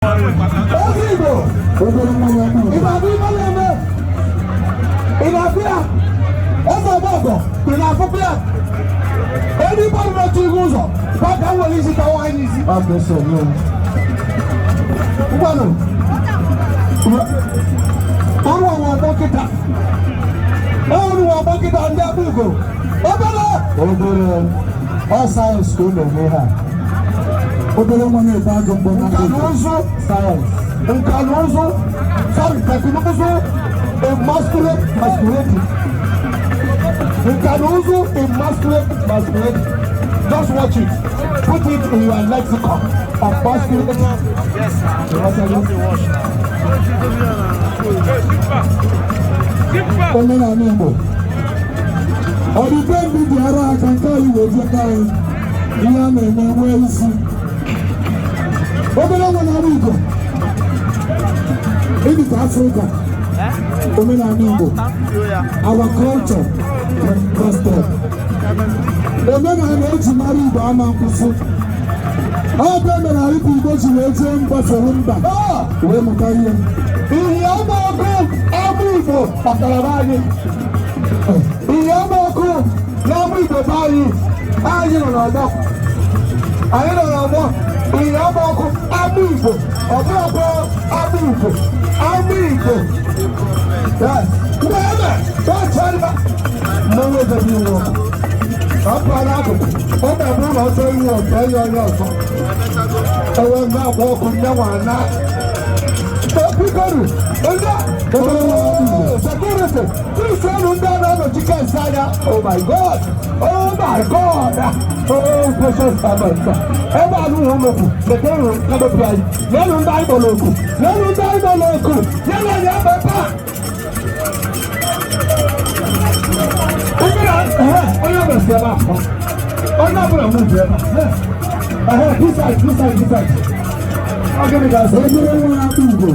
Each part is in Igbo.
Ozi Igbo, Obere nwa na-akpụ ị na-abụ ife na-eme? Ị na-afụ ya? Eze ọgbọgọ, ị na-afụkwa ya? Onye bọọlụ nọchi ihu ụzọ, gwa ka m were isi tawa anyị isi. Ọ ga-eso onye m. Ngwanụ, ọrụ ọnwa ọgbọ kịta. Ọrụ ọgbọ kịta ndị akpụ ugo. Obere! Obere ọ sayensị ka ọ na-eme ha. Obere nwa na-ebe agụ mgbọ na Nka na ụzụ. Sayensị. Nka na ụzụ, sorry, teknụzụ emasculate masquerade. Nka na ụzụ emasculate masquerade. Just watch it. Put it in your lexicon of masquerade. Yes, sir. Just dey wash now. Omenala Igbo. Ọdịbe ndị dị ara aka nke anyị wee jeta anyị ihe a na-eme nwee isi. Obere nwa na-arụ Igbo. Ịdịka Afrịka, omenala Igbo, our culture gospel. Omenala eji mara Igbo ama nkwụsị. Ọ bụ emere anyị bụ Igbo ji wee jee mba fere mba wee mụta ihe. Ihe ọma ọkụ ama Igbo kpatara be anyị. Ihe ọma ọkụ n'ama Igbo be anyị, anyị nọ n'ọgbọ. Anyị nọ n'ọgbọ. Ihe ọma ọkụ ama Igbo, ọ bụrụkwa ama Igbo, ama Igbo. Yes. Mgbe ebe, gbachaa mmanwụ ebe iwu ọkụ. Ọ pụọ n'akụkụ, ọ ga-abụ na ọchọ iwu ọkụ enye onye ọzọ. Ewe na-agba ọkụ nne nwa na. Bikoru, ndị security, please unu ndị a na-anọchi kensị anya. Oh my God! Oh my God! Oh precious servant. Ebe a nụrụ ụlọkwu, letenụ canopy anyị. Leenụ ndị anyị kpọrọ oku. Leenụ ndị anyị kpọrọ oku. Leenụ anyị ebe ebe a. Onye ọbụla si ebe a pụọ. Onye ọbụla mụ ebe a. Ehe, this side, this side, this side. Ọ gịnị ga-asị? Obere nwa na-akpụ Igbo.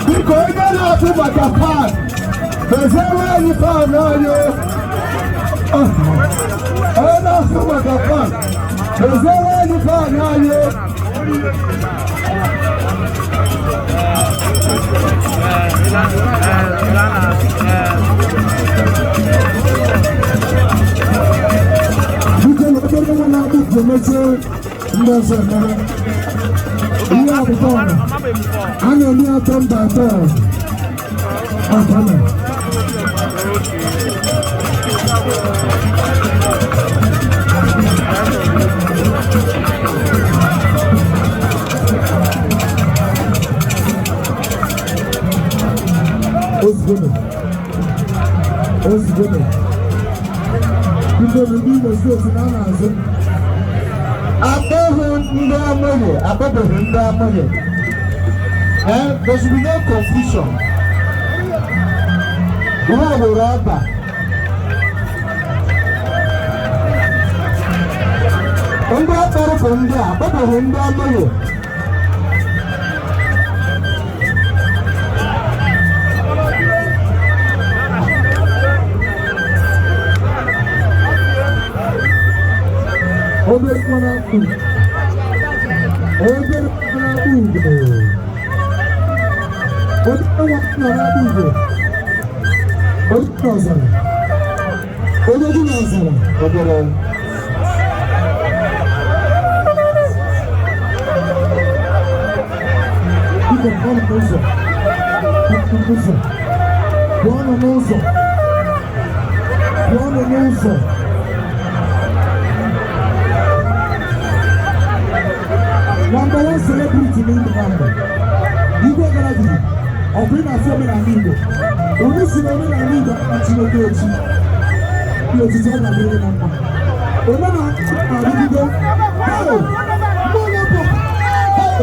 Biko onye na-atụ maka pan, meziere anyị pan anyị o. Onye na-atụ maka pan, meziere anyị pan anyị o. Biko na obere nwa na-akpụ Igbo mechie ndị ọzọ emere. Ihe ọbụla a na-eme atọ mba atọ akana. Ozugbo ozugbo biko na ndị Imo steeti na a na-azụ. Akpọghị ndị amụghị, akpọbeghị ndị amụghị. Eh, there should be no confusion. Ihe were ọba. Ndị akpọrọ bụ ndị a, akpọbeghị ndị amụghị. Obere nwa na-akpụ, obere nwa na-akpụ Igbo, obere nwa na-akpụ Igbo, onye n'ọzara, onye dị n'ọzara. Obere. Biko pụọnụ n'ụzọ, pụọnụ n'ụzọ, pụọnụ n'ụzọ, pụọnụ n'ụzọ. Number one celebrity n'Igbo na mba, Igwe Garagidi, ọkwa ị na-afụ omenala Igbo. Onye si na omenala Igbo akpachiri echi, ndị otiti ọ ga-adịrị na mma. Omenala na-adịgide. Hey! Mmanya bụ. Hey!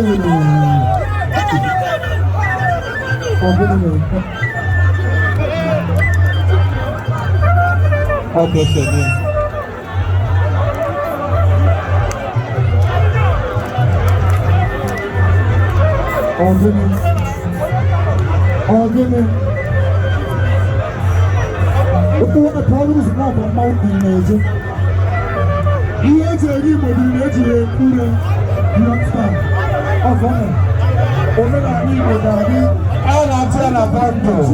Ọ gịnị na-eme? Ọ ga-ese. Ọ gịnị? Ọ gịnị? Ụkwụ nwoke pụọ n'ụzọ na ọgba mmanwụ dị na-eje. Ihe eji eri Igbo biri na ejiri ure. You understand? Ọfọ omenala Igbo ga-adị. A na-atụ ya na bundle.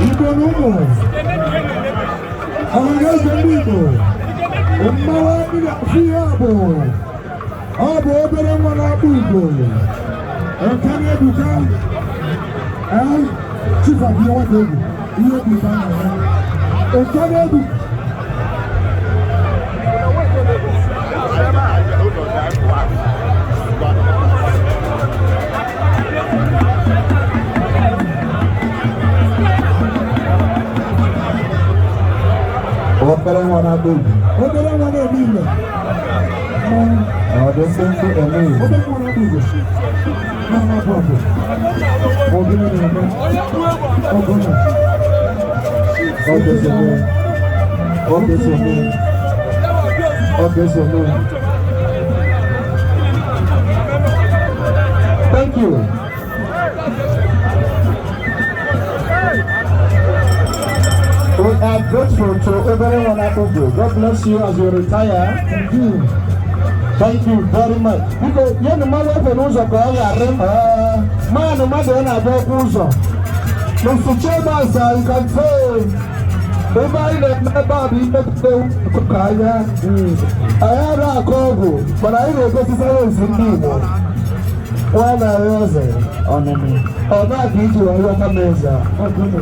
Igbo na ụmụ ọhaneze ndị Igbo, mmanwụ mmiri afọ ihe a bụ ọ bụ obere nwa na-akpụ Igbo nke na-ebuka. Ee, chief abịa nwata egwu ihe ebuka na ya nke na-ebu. Obere nwa na-agba egwu. Obere nwa na-eme ile mmanwụ. Ọ dị mkpụmkpụ eme igbo. Obere nwa na-akpụ Igbo na-anapụ ọgụ. Ọ gịnị na-eme ọgụ na Ọ ga-esonye. Ọ ga-esonye. Ọ ga-esonye. Thank you. We are grateful to Obere Nwa. God bless you as you retire. Thank you. Thank you very much. Biko, nye mmadụ efe n'ụzọ ka ọ ghara mmadụ mmadụ ọ na-abịa okwu ụzọ. Mr. Chairman, sir, you can say, ebe anyị na-eme ebe a bụ imepụta ọkụkọ anya. Anyị anaghị akọ ọgwụ, mana anyị na-egosi sayensị ndị Igbo. Nwa na-arịọ eze, ọ na-aka iji wee ghọta m eze a. Ọgụ.